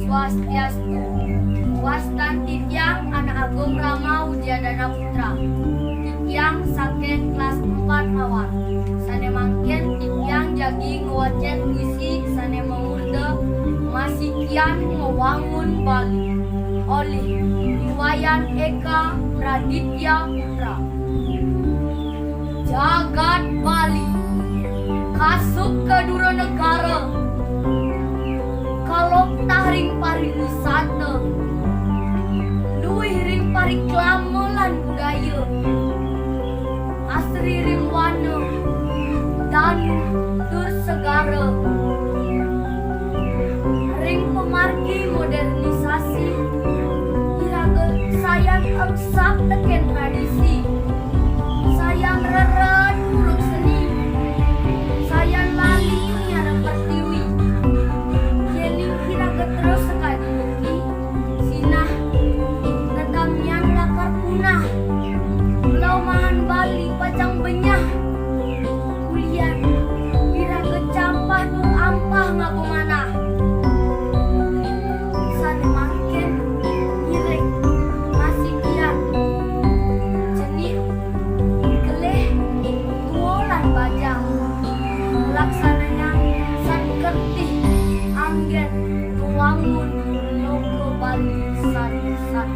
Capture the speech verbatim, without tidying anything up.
Swastiastu. Wastan titiang Anak Agung Rama Widyadana Putra. Titiang saking kelas empat mawar. Sane mangkin titiang jagi ngwacen puisi sane mamurda Masikian Mawangun Bali olih I Wayan Eka Praditya Putra. Jagat Bali, kasup ka dura negara, kaloptah ring pariwisata, luih ring parikrama lan budaya, asri ring wana, danu, tur segara. Ring pamargi modernisasi, iraga sayan angsap teken tradisi. Sayan rered murub seni. Sayan lali miara pertiwi. Yening iraga terus sakadi puniki, sinah tetamian lakar punah. Lemahan Bali pacang benyah. Ulian iraga capah tur ampah ngaba manah. Sane mangkin ngiring masikian, cenik, kelih, tua lan bajang, nglaksanayang san kertih anggen ngwangun loka Bali sane sah.